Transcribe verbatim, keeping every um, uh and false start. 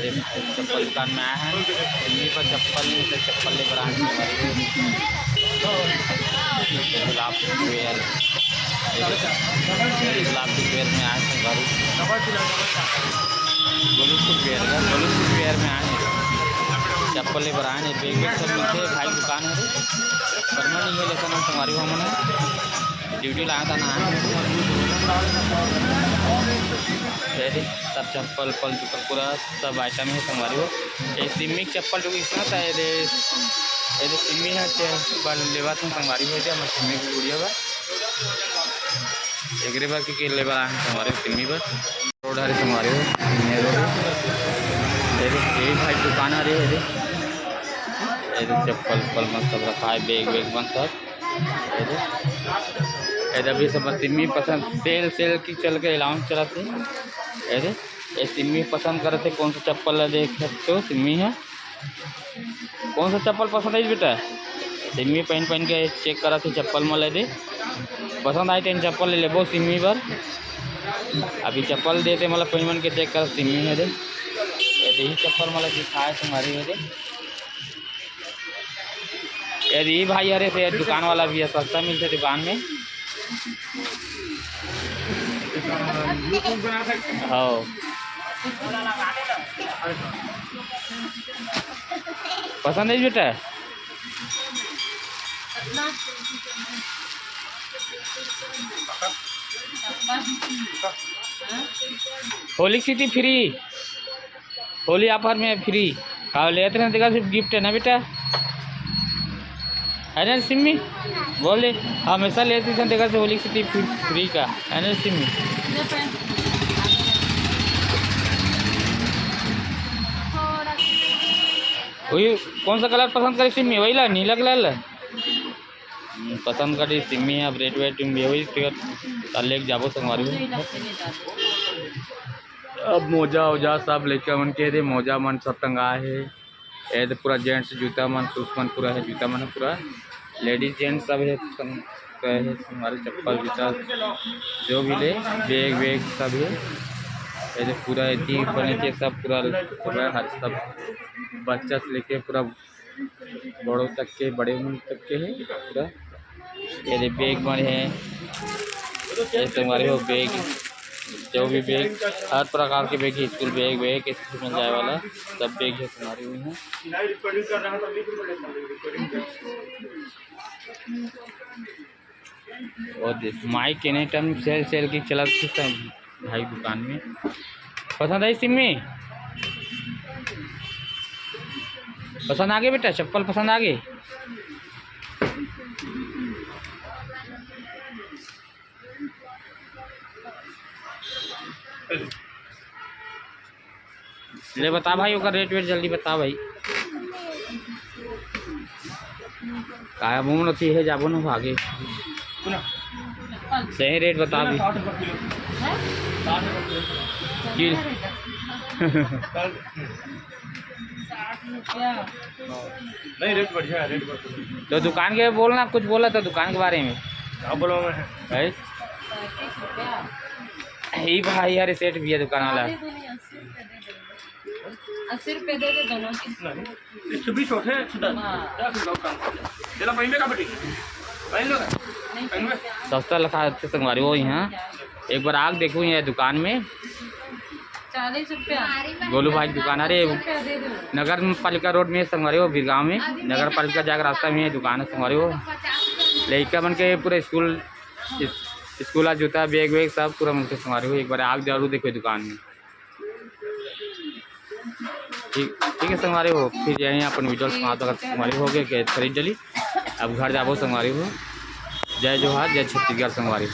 चप्पल दुकान में आए हैं, दिल्ली पर चप्पल नहीं, तो चप्पल ले बर आए हैं। गुलाब कुटवेयर, गुलाब कुटवेयर में आए हैं संगवारी। गोलू कुटवेयर, गोलू कुटवेयर में आए हैं, चप्पल ले बर आए हैं। बैग वैग सब मिलते हैं, भाई दुकान है, परमानेंट नहीं है, लेकिन हम संगवारी हो, हमन ड्यूटी लाया था ना। ये देख, सब चप्पल पल जूता पूरा सब आइटम है संगवारी हो। ये सिम्मी के चप्पल जो इसना था, ये दे, ये दे सिम्मी है, चप्पल लेवा था संगवारी हो, ये हमर सिम्मी की गुड़िया बा। एकरे बर के, के लेवा है संगवारी हो, सिम्मी बर। रोड हरे संगवारी हो, ये रोड। ये दे, ये भाई दुकान हरे, ये दे। ये दे चप्पल पल मत सब रखा है, बैग वैग मन सब। ये दे, ये दे अभी सब सिम्मी पसंद, सेल, सेल की चल के अलाउंस चलाते हैं। ये दे, ये सिम्मी पसंद करते, कौन सा चप्पल ला देख सकते हो, सिम्मी है। कौन सा चप्पल पसंद है बेटा? सिम्मी पहन पहन के चेक करा थी चप्पल में, ले दे, पसंद आए तेन चप्पल ले लेबो सिम्मी बर। अभी चप्पल देते मतलब पहन पहन के चेक कर सिम्मी है दे। ये दे ही चप्पल मतलब दिखाए तुम्हारी हो दे। ये दी भाई, अरे से दुकान वाला भी है, सस्ता मिलते दुकान में। हाँ। पसंद है बेटा? Holy city free. Holi offer में फ्री। का लेत रहे देखा, सिर्फ गिफ्ट है ना बेटा, है ना सिम्मी? बोले हमेशा लेते थे देखा से होली सिटी फ्री का, है ना सिम्मी? वही कौन सा कलर पसंद करे सिम्मी? वही ला, नीला कलर ला। हम्म, पसंद करी सिम्मी। अब रेट वेट में भी वही टिकट लेके जाबो संगवारी हो। अब मोजा ओजा सब लइका मन के दे, मोजा मन सब टंगा हे। ए दे पूरा जेंट्स जूता मन, शूज मन पूरा हे, जूता मन पूरा। लेडीज जेंट्स सब हे, सं-, पूरा हे, हमारे चप्पल जूता जो भी ले, बैग वैग सब हे। ए दे पूरा एती बने के सब पूरा, पूरा हर सब बच्चा से लेके पूरा बड़ो तक के, बड़े मन तक के हे पूरा। ये दे बैग मन हे, ये संगवारी हो बैग, जो भी बैग, हर प्रकार के बैग हे, स्कूल बैग, बैग, स्कूल में जाए वाला सब बैग हे संगवारी हो। और mike any time sale, sale की चलत हे सब भाई दुकान में। पसंद आई सिम्मी? पसंद आ गए बेटा, चप्पल पसंद आ गए? ले बता भाई, ओकर रेट वेट जल्दी बता भाई। काय मुंह नती हे, जाबो न भागे। सही रेट बता भी। साठ रुपये किलो। साठ रुपये किलो। नहीं, रेट बढ़िया है, रेट बढ़िया। तो दुकान के बोलना, कुछ बोला तो दुकान के बारे में। क्या बोला मैं? है? ई भाई यार, सेठ भी है दुकान वाला। अस्सी रुपये दे दे दोनों के। नहीं, एक सौ बीस होते हैं, सुधा। हाँ। क्या सुधा काम कर ले? चला, पहन लेगा बेटी? पहन लेगा? नहीं पहन ले। सस्ता लखा थे संगवारी हो यहाँ। एक बार आग देखो यहाँ दुकान में। चालीस रुपया। गोलू भाई की दुकान, अरे, चालीस रुपया दे दो। नगर पालिका रोड में संगवारी हो, बीरगांव में नगर पालिका जाके रास्ता में दुकान है संगवारी हो। लइका मन के पूरा स्कूल, स्कूल आ जूता, बैग वैग सब पूरा मिलते संगवारी हो। एक बार आग जरूर देखो दुकान में। ठीक, ठीक है संगवारी हो, फिर यहीं अपन वीडियो समाप्त कर संगवारी हो गए, गए खरीद जली। अब घर जाबो संगवारी हो। जय जोहार, जय छत्तीसगढ़ संगवारी हो।